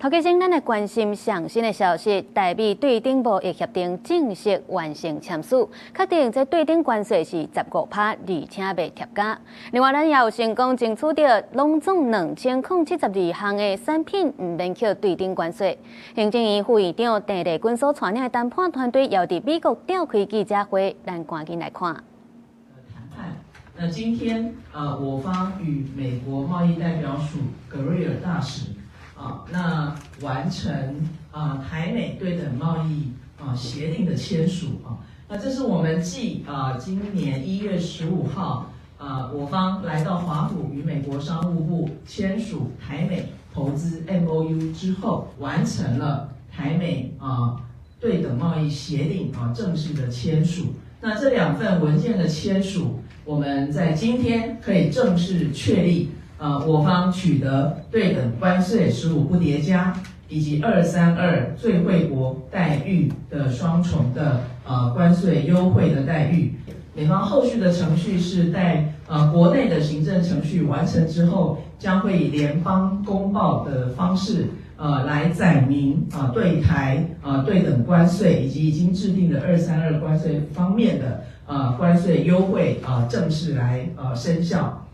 頭家先，咱來關心上新的消息，台美對等貿易協定正式完成簽署，確定這對等關稅是15趴，而且袂疊加。另外，咱也有成功爭取著攏總2072項的產品毋免扣對等關稅。行政院副院長鄭麗君所帶領的談判團隊，也佇美國召開記者會，咱趕緊來看。那今天，我方與美國貿易代表署格瑞爾大使，那完成台美對等貿易協定的簽署啊，那這是我們繼今年1月15號我方來到華府與美國商務部簽署台美投資 MOU 之後，完成了台美對等貿易協定正式的簽署。那這兩份文件的簽署，我們在今天可以正式確立，我方取得對等關稅15不疊加，以及232最惠國待遇的雙重的關稅優惠的待遇。美方後續的程序是在國內的行政程序完成之後，將會以聯邦公報的方式，來載明對台對等關稅以及已經制定的二三二關稅方面的關稅優惠正式來生效。